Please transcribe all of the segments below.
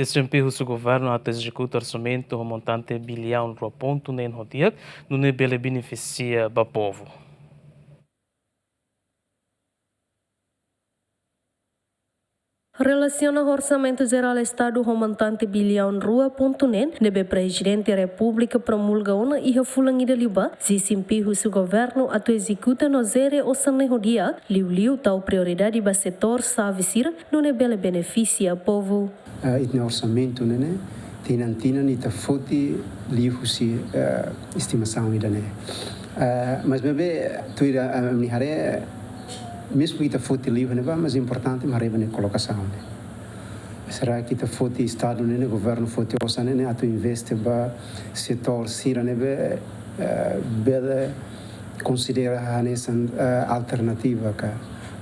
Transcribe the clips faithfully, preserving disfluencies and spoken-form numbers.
Desempenhu husi governu atu ezekuta orsamentu ho montante biliaun rua pontu neen ho di'ak, nune'e bele benefisia ba povu. Relasiona ho Orsamentu Jerál Estadu ho montante biliaun rua pontu neen, ne'ebé Prezidente Repúblika promulga ona iha fulan ida liubá, Xi Jinping husu governu atu ezekuta no jere osan ne'e ho di'ak, liuliu tau prioridade ba setór xave sira, nune'e bele benefisia povu. Ah, ita-nia orsamentu ne'e, ne'e, tinan-tinan ita foti liu husi, eh, estimasaun ida-ne'e. Eh, mas maibé, tuir, eh, ami haree, mezmu ita foti liu ne'ebá, mas importante mak haree ba nia kolokasaun ne'e. Será que ita foti Estadu ne'e, ne'e, governu foti osan ne'e, ne'e, atu investe ba setór sira ne'ebé, eh, bele konsidera hanesan, eh, alternativa ka,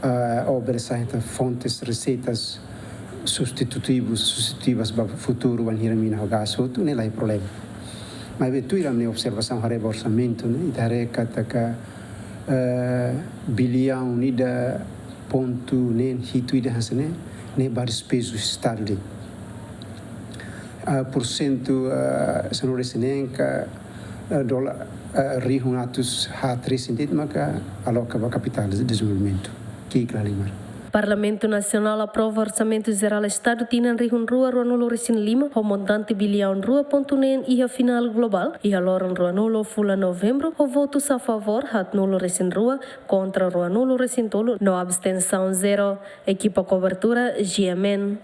eh, ou bele sai hanesan fontes, reseitas substitutivos, substitutivas ba futuru, bainhira mina ho gás hotu, ne'e la iha problema. Maibé tuir ami-nia observasaun haree ba orsamentu ne'e, ita haree katak, eh, biliaun ida pontu neen hitu ida hanesan ne'e, ne'e ba despezu Estadu de'it. Ah, porsentu, ah, sanulu-resin-neen ka, ah, dolar, ah, rihun atus haat-resin de'it maka aloka ba kapitál de-, dezenvolvimentu. Ki'ik, Lalimar. Parlamentu Nasionál aprova Orsamentu Jerál Estadu tinan rihun rua ruanulu-resin-lima ho montante biliaun rua pontu neen iha finál globál, iha loron ruanulu fulan Novembru, ho votus a favór haatnulu-resin-rua, kontra ruanulu-resin-tolu no abstensaun zero. Ekipa kobertura, G M N.